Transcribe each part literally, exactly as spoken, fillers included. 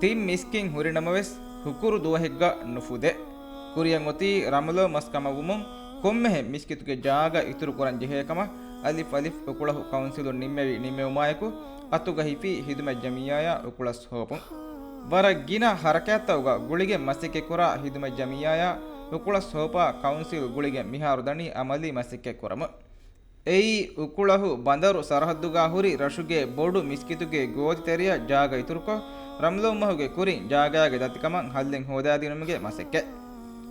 ތިން މިސްކިތް ހުރިނަމަވެސް، ހުކުރު ދުވަހެއްގަ ނުފުދޭ. ކުރިއަށް އޮތީ ރަމަޟާން މަސް ކަމަށްވުމުން، ކޮންމެހެން މިސްކިތުގެ ޖާގަ އިތުރު ކުރަން ޖެހޭ ކަމަށް އަލިފް އަލިފް އުކުޅަހު ކައުންސިލުން ނިންމެވި ނިންމެވުމާއެކު، އަތުގަ ހިފީ ހިދުމަތް ޖަމިއްޔާޔާ އުކުޅަސް ހޯޕުން. ވަރަށް ގިނަ ހަރަކާތްތަކުގަ ގުޅިގެން މަސައްކަތްކުރާ ހިދުމަތް ޖަމިއްޔާޔާ އުކުޅަސް ހޯޕާ ކައުންސިލް ގުޅިގެން މިހާރު ދަނީ އަމަލީ މަސައްކަތްކުރަމުން. އެއީ، އުކުޅަހު ބަނދަރު ސަރަހައްދުގަ ހުރި ރަށުގެ ބޮޑު މިސްކިތުގެ ގޯތިތެރެއަށް ޖާގަ އިތުރުކޮށް، ރަމަޟާން މަހުގެ ކުރިން ޖާގައިގެ ދަތިކަމަށް ހައްލެއް ހޯދާދިނުމުގެ މަސައްކަތް.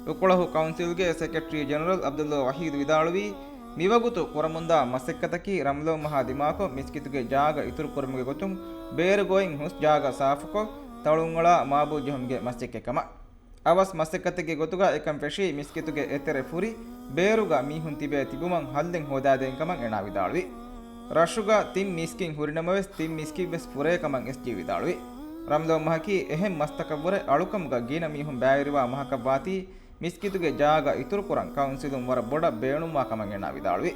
އުކުޅަހު ކައުންސިލްގެ ސެކްރެޓަރީ ޖެނެރަލް ޢަބްދުﷲ ވަޙީދު ވިދާޅުވީ، މިވަގުތު ކުރަމުންދާ މަސައްކަތަކީ ރަމަޟާން މަހާ ދިމާކޮށް، މިސްކިތުގެ ޖާގަ އިތުރުކުރުމުގެ ގޮތުން ބޭރު ގޮތް ހުސް ޖާގަ ސާފުކޮށް، ތަޅުންއަޅާ މާބުލް ޖެހުމުގެ މަސައްކަތް ކަމަށް. އަވަސް މަސައްކަތެއްގެ ގޮތުގަ އެކަން ފެށީ، މިސްކިތުގެ އެތެރެ ފުރި ބޭރުގަ މީހުން ތިބޭ ތިބުމަށް ހައްލެއް ހޯދާދޭން ކަމަށް އޭނާ ވިދާޅުވި. ރަށުގަ ތިން މިސްކިތް ހުރިނަމަވެސް، ތިން މިސްކިތް ވެސް ފުރޭ ކަމަށް އެސްޖީ ވިދާޅުވި. ރަމަޟާން މަހަކީ އެހެން މަސްތަކަށްވުރެ އަޅުކަމުގަ ގިނަ މީހުން ބައިވެރިވާ މަހަކަށްވާތީ، މިސްކިތުގެ ޖާގަ އިތުރުކުރަން ކައުންސިލުން ވަރަށް ބޮޑަށް ބޭނުންވާ ކަމަށް އޭނާ ވިދާޅުވި.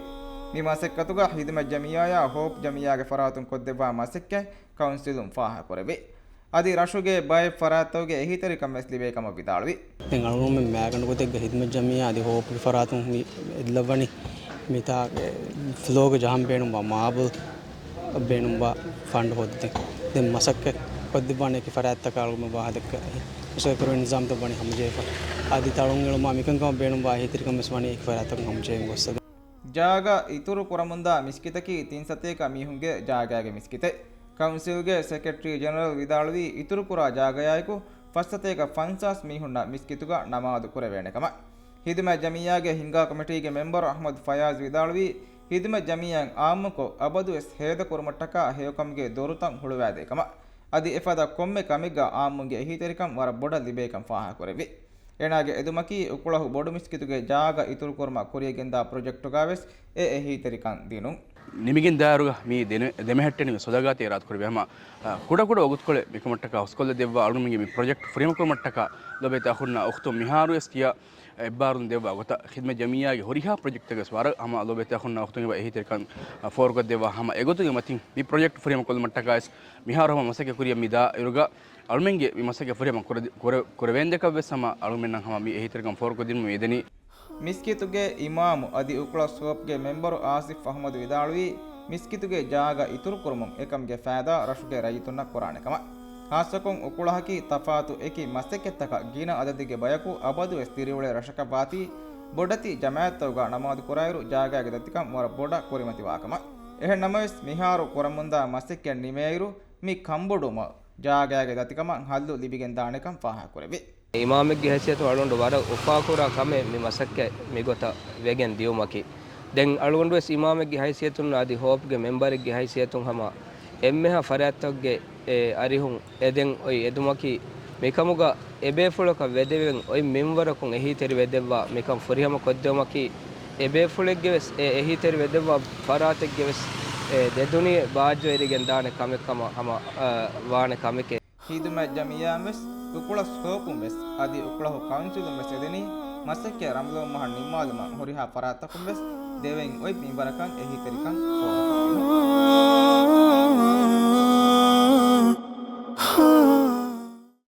މި މަސައްކަތުގަ ހިދުމަތް ޖަމިއްޔާޔާ ހޯޕް ޖަމިއްޔާގެ ފަރާތުން ކޮށްދެއްވާ މަސައްކަތް ކައުންސިލުން ފާހަގަކުރެއްވި. އަދި ރަށުގެ ބައެއް ފަރާތްތަކުގެ އެހީތެރިކަން ވެސް ލިބޭ ކަމަށް ވިދާޅުވި. ދެން އަޅުގަނޑުމެން މައިގަނޑު ގޮތެއްގަ ހިދުމަތް ޖަމިއްޔާ އަދި ހޯޕްގެ ފަރާތުން މި އެއްލައްވަނީ މިތާ ފްލޯގެ ޖަހަން ބޭނުންވާ މާބުލް ބޭނުންވާ ފަންޑް ހޯދިދޭން. ދެން މަސައްކަތް ކޮށްދެއްވާނެ އެކި ފަރާތްތަކަށް އަޅުގަނޑުމެން ވާހަކަ ދެއްކަ މަސައްކަތް ކުރެވޭ ނިޒާމްތައް ވަނީ ހަމަޖެހިފަ. އަދި ތަޅުން އެޅުމާ މިކަންކަމަށް ބޭނުންވާ އެހީތެރިކަން ވެސް ވަނީ އެކި ފަރާތްތަކުން ހަމަޖެހިގެން ގޮއްސަ. ޖާގަ އިތުރު ކުރަމުންދާ މިސްކިތަކީ ތިން ސަތޭކަ މީހުންގެ ޖާގައިގެ މިސްކިތެއް. ކައުންސިލްގެ ސެކްރެޓަރީ ޖެނެރަލް ވިދާޅުވީ، އިތުރުކުރާ ޖާގަޔާއެކު ފަސް ސަތޭކަ ފަންސާސް މީހުންނަށް މިސްކިތުގަ ނަމާދު ކުރެވޭނެ ކަމަށް. ހިދުމަތް ޖަމިއްޔާގެ ހިންގާ ކޮމިޓީގެ މެމްބަރު އަޙްމަދު ފަޔާޒް ވިދާޅުވީ، ހިދުމަތް ޖަމިއްޔާއިން އާއްމުކޮށް އަބަދުވެސް ހޭދަކުރުމަށްޓަކާ ހެޔޮކަމުގެ ދޮރުތައް ހުޅުވާދޭ ކަމަށް. އަދި އެފަދަ ކޮންމެ ކަމެއްގަ އާއްމުންގެ އެހީތެރިކަން ވަރަށް ބޮޑަށް ލިބޭކަން ފާހަގަކުރެއްވި. އޭނާގެ އެދުމަކީ، އުކުޅަހު ބޮޑު މިސްކިތުގެ ޖާގަ އިތުރުކުރުމަށް ކުރިޔަށްގެންދާ ޕްރޮޖެކްޓުގައިވެސް އެ އެހީތެރިކަން ދިނުން. ނިމިގެން ދާއިރުގަ މި ދެނެ-، ދެމެހެއްޓެނިވި ސޮދަގާތީ އިރާދަކުރެއްވި ހަމަ، އަ، ކުޑަކުޑަ ވަގުތުކޮޅެއް މިކަމަށްޓަކާ ހުސްކޮށްލަދެއްވާ އަޅުގަނޑުމެންގެ މި ޕްރޮޖެކްޓް ފުރިހަމަކުރުމަށްޓަކާ ލޯބިވެތި އަޚުންނާ އުޚްތުން މިހާރުވެސް ކިޔާ އެއްބާރުލުން ދެއްވާ ގޮތަށް ޚިދްމަތް ޖަމިއްޔާގެ ހުރިހާ ޕްރޮޖެކްޓްތަކެސް ވަރަށް ހަމަ ލޯބިވެތި އަޚުންނާ އުޚްތުން އެބަ އެހީތެރިކަން، އަ، ފޯރުކޮށްދެއްވާ ހަމަ އެގޮތުގެ މަތިން މި ޕްރޮޖެކްޓް ފުރިހަމަކޮށްލުމަށްޓަކާވެސް މިހާރު ހަމަ މަސައްކަތް ކުރިޔަށް މި ދާއިރުގަ އަޅުމެންގެ މި މަސައްކަތް ފުރިހަމަ ކުރެ-، ކުރެ-، ކުރެވޭންދެކަށްވެސް ހަމަ އަޅުމެންނަށް ހަމަ މި އެހީތެރިކަން ފޯރުކޮށްދިނުމަށް މި އެދެނީ. މިސްކިތުގެ އިމާމު އަދި އުކުޅަސް ހޯޕްގެ މެމްބަރު އާސިފް އަޙްމަދު ވިދާޅުވީ، މިސްކިތުގެ ޖާގަ އިތުރުކުރުމުން އެކަމުގެ ފައިދާ ރަށުގެ ރައްޔިތުންނަށް ކުރާނެ ކަމަށް. ހާއްސަކޮށް އުކުޅަހަކީ ތަފާތު އެކި މަސައްކަތްތަކަށް ގިނަ އަދަދެއްގެ ބަޔަކު އަބަދުވެސް ދިރިއުޅޭ ރަށަކަށްވާތީ، ބޮޑެތި ޖަމާޢަތްތަކުގަ ނަމާދު ކުރާއިރު ޖާގައިގެ ދަތިކަން ވަރަށް ބޮޑަށް ކުރިމަތިވާ ކަމަށް. އެހެން ނަމަވެސް، މިހާރު ކުރަމުންދާ މަސައްކަތް ނިމޭއިރު، މި ކަންބޮޑުވުމަށް ޖާގައިގެ ދަތިކަމަށް ހައްލު ލިބިގެންދާނެކަން ފާހަގަކުރެއްވި. އިމާމެއްގެ ހައިސިއްޔަތުން އަޅުގަނޑު ވަރަށް އުފާކުރާ ކަމެއް މި މަސައްކަތް މިގޮތަށް ވެގެން ދިޔުމަކީ. ދެން އަޅުގަނޑުވެސް އިމާމެއްގެ ހައިސިއްޔަތުން އަދި ހޯޕްގެ މެމްބަރެއްގެ ހައިސިއްޔަތުން ހަމަ އެންމެހާ ފަރާތްތަކުގެ އެ އަރިހުން އެދެން އޮތް އެދުމަކީ، މިކަމުގަ އެބޭފުޅަކަށް ވެދެވެން އޮތް މިންވަރަކުން އެހީތެރިވެދެއްވާ، މިކަން ފުރިހަމަ ކޮށްދެވުމަކީ، އެބޭފުޅެއްގެވެސް އެ އެހީތެރިވެދެއްވާ ފަރާތެއްގެވެސް އެ ދެދުނިޔެ ބާއްޖަވެރިގެން ދާނެ ކަމެއް ކަމަށް ހަމަ، އަ، ވާނެ ކަމެކޭ. ހިދުމަތް ޖަމިއްޔާއިން ވެސް، އުކުޅަސް ހޯޕުން ވެސް، އަދި އުކުޅަހު ކައުންސިލުން ވެސް އެދެނީ، މަސައްކަތް ރަމަޟާން މަހަށް ނިންމާލުމަށް ހުރިހާ ފަރާތްތަކުން ވެސް ދެވެން އޮތް މިންވަރަކަށް އެހީތެރިކަން ފޯރުކޮށްދިނުން.